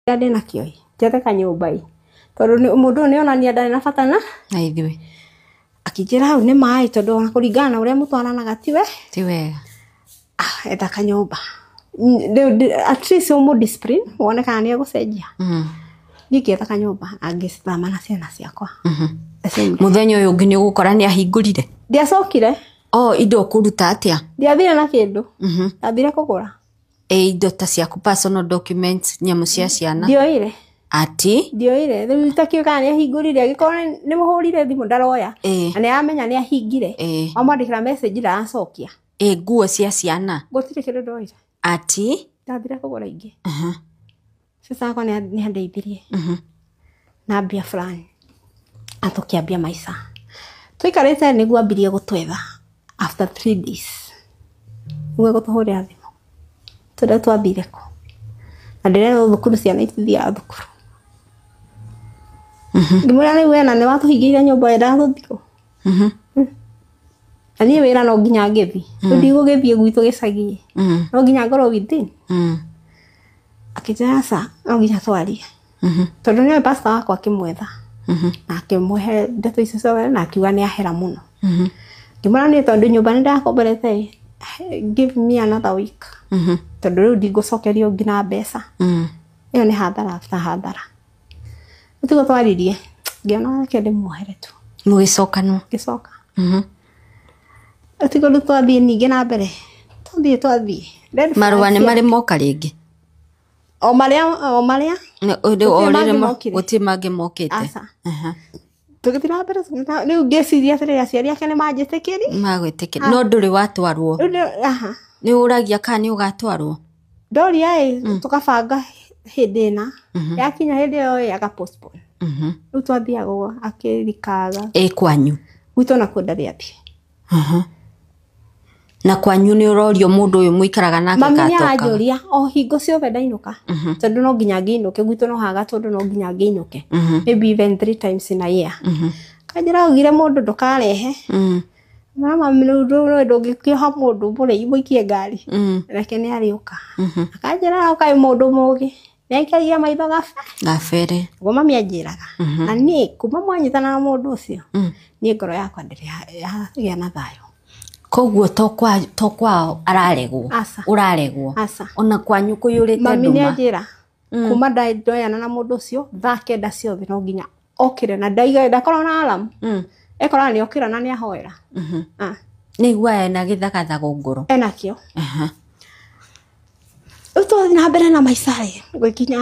Ndĩ nakĩo ĩ, njethe kanyũmba ĩ, tondũ mũndũ ũyũ nĩ onania ndarĩ na bata na Na ithuĩ. Akĩnjĩra hau nĩ maĩ, tondũ ona kũringana na ũrĩa mũtwaranaga tiwe Ti wega. Ah, etha kanyũmba. Rĩu at least ũmũ discipline wone kana nĩ egũcenjia. Niĩ ngĩetha kanyũmba na ngĩthama na ciana ciakwa. The same day. Mũthenya ũyũ ũngĩ nĩ ũgũkora nĩ ahingũrire. Ndiacokire. O indo ũkũruta atĩa? Ndiathire na kĩndũ. Ndathire kũgũra. Ĩ indo ta ciaku, personal documents, nyamũ cia ciana? Ndioire. Ati? Ndioire. Rĩu itakĩũĩ kana nĩ ahingũrire, angĩkorwo nĩ mũhũrire thimũ ndaroya. Na nĩ aramenya nĩ ahingire. Wamwandĩkĩra message ndaracokia. Ĩ nguo cia ciana? Gũtirĩ kĩndũ ndoire. Ati? Ndathire kũgũra ingĩ. Sister wakwa nĩ andeithirie na mbia fulani na tũkĩambia maica. Tũikarĩte nĩguo ambirie gũtwetha after 3 days. Nĩguo gũtũhũrĩra thimũ. Tũrĩa twathire kũ. Na ndĩrerwo thukuru ciana itithiaga thukuru. Ngĩmwĩra rĩu wena nĩ watũhingĩire nyũmba wendaga tũthiĩ kũ? Na niĩ wĩra no nginya ngĩthiĩ. Rĩu ndigũgĩthiĩ gwitũ gĩcagi. No nginya ngorwo within. Akĩnjĩra aca, no nginya twarie. Tondũ nĩwe pastor wakwa akĩmwetha. Na akĩmũhe ndeto icio ciothe na akiuga nĩ ahera mũno. Ngĩmwĩra niĩ tondũ nyũmba nĩ ndakomborete ĩ, give me another week. Tondũ rĩu ndingũcokerio nginya mbeca. Ĩyo nĩ hathara after hathara. Rĩu tiguo twaririe. Ngĩona reke ndĩmuohere tu. Mũgĩcokanwo? Ngĩcoka. Rĩu tiguo rĩu twathiĩ ningĩ na mbere. Twathiĩ twathiĩ. Red flag Marũa nĩ marĩ moka rĩngĩ? O marĩa o marĩa. O Gũtirĩ mangĩ rĩrĩ mokire. Gũtirĩ mangĩ mokĩte. Aca. Tũgĩthiĩ na mbere rĩu ngĩciria atĩrĩrĩ, aciari ake nĩ manjĩtĩkĩri. Magwĩtĩkĩra. No ndũrĩ watwarwo? Rĩu aha. Nĩ ũragia kana nĩ ũgatwarwo? Ndoria ĩ, tũkabanga hĩndĩ ĩna. Yakinya hĩndĩ ĩyo ĩ, aka postpone. Rĩu twathiaga ũguo akĩrikaga. Ĩ kwanyu? Gwitũ nakuo ndarĩ athiĩ. Na kwanyu nĩ ũrorio mũndũ ũyũ mũikaraga nake? Mami nĩ gatokaga? Aranjũria o hingo ciothe ndainũka. Tondũ no nginya ngĩinũke gwitũ, no haga tondũ no nginya ngĩinũke. Maybe even three times in a year. Kanjĩra augire mũndũ ndũkarehe. Mama mami, rĩu ndũngĩkĩoha mũndũ mũrĩi mũikie ngari. Reke nĩ arĩũka. Akanjĩra oka ĩ mũndũ mũgĩ. Nĩ aikagia maitho gabe. Gabere. Guo mami anjĩraga. Na niĩ kuma mwanyitana na mũndũ ũcio, niĩ ngoro yakwa ndĩrĩ yagĩa na thayũ. Koguo to kwao araregwo? Aca. Ũraregwo? Aca. Ona kwanyu kũiyũrĩte Mami nĩ nduma? anjĩra kuma ndoyana na mũndũ ũcio, thaa 9 ciothe no nginya okĩre na ndaiga ndakorwo na alarm. Ekoraga nĩ okĩra na nĩ ahoera. Ah, Nĩ igua ena gĩthagathago ngoro. Enakĩo. Rĩu twathiĩ na mbere na maica rĩ, gũgĩkinya